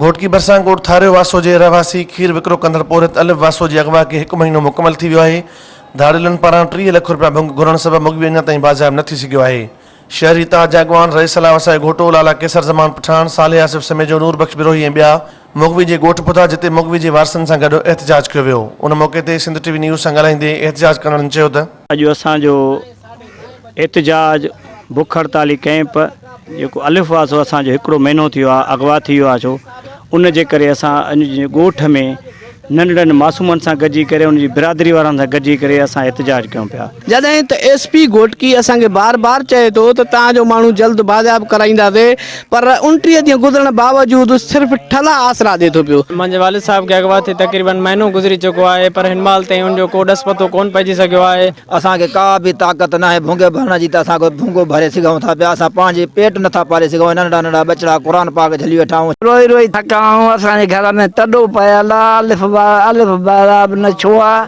گهوٽڪي ڀرسان ڳوٺ ٿاريو واسو جي رهواسي کير وڪرو ڪندڙ پورهيت الف واسو جي اغوا کي هڪ مهينو مڪمل ٿي ويو آهي، ڌاڙيلن پاران 30 لک رپيا ڀنگ گهرڻ سبب مغوي اڃا تائين بازياب نه ٿي سگهيو آهي. شهري اتحاد جا اڳواڻ رئيس الله وسائي گهوٽو، لالا قيصر زمان پٺاڻ، صالح آصف سميجو، نور بخش بروهي ۽ ٻيا مغوي جي ڳوٺ پهتا جتي مغوي جي وارثن سان گڏ احتجاج ڪيو ويو. ان موقعي تي سنڌ ٽي وي نيوز سان ڳالهائيندي احتجاج ڪندڙن چيو ته. اڄ اسان جو احتجاج بک هڙتالي ڪئمپ جيڪو الف واسو اسان جو هڪڙو مهينو ٿي ويو آهي اغوا ٿي ويو آهي ڇو ان جي ڪري اسان ان جي ڳوٺ ۾ ننڍڙن معصومن سان گڏجي ڪري ان جي برادري وارن سان گڏجي ڪري اسان احتجاج ڪيون پيا. جڏهن ته ايس پي گهوٽڪي اسان کي بار بار چئي ٿو ته توهان جو ماڻهو جلد بازياب ڪرائينداسي پر 29 ڏينهن گذرڻ باوجود صرف ٺلها آسرا ڏي ٿو پيو. منهنجي والد صاحب کي اغوا ٿي تقريبن مهينو گذري چڪو آهي پر هن مهل تائين ان جو ڪو ڏس پتو ڪونه پئجي سگهيو آهي. اسان کي ڪا به طاقت ناهي ڀونگي ڀرڻ جي ته اسان ڪو ڀونگو ڀري سگهون ٿا پيا اسان پنهنجي پيٽ نٿا پالي سگهون ۽ ننڍڙا ننڍڙا ٻچڙا قرآن پاڪ جهلي ويٺا آهيون. روئي روئي ٿڪا آهون اسان جي گهر ۾ تڏو پيل آ الف با الف با به نه ڇو آ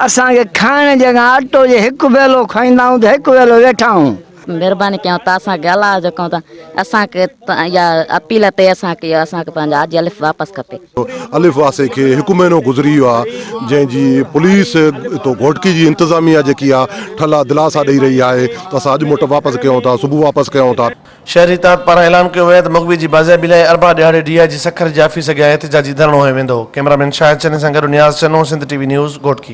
اسان کي کائڻ جي اڳان اٽو جي هڪ ويلو کائيندا آهون ته هڪ ويلو ويٺا آهون. مھرباني ڪيون ته اسان کي الله جو ڪيون ته اسان کي اها اپيل تي اسان کي اسان کي پنهنجو حاجي الف واپس کپي. الف واسي کي هڪ مهينو گذري ويو آهي جنهن جي پوليس اتو گهوٽڪي جي انتظاميا جيڪي آهي ٺلها دلاسا ڏئي رهي آهي ته اسان اڄ موٽ واپس ڪيون ٿا صبح واپس ڪيون ٿا. شهري اتحاد پاران اعلان ڪيو ويو آهي ته مغوي جي بازيابي لاء اربع ڏهاڙي ڊي I جي سکر جي آفيس اڳيان احتجاجي ڌرڻو هنيو ويندو. ڪئميرا مين شاهد چني سان گڏ Niaz Channo, Sindh T V news, Ghotki.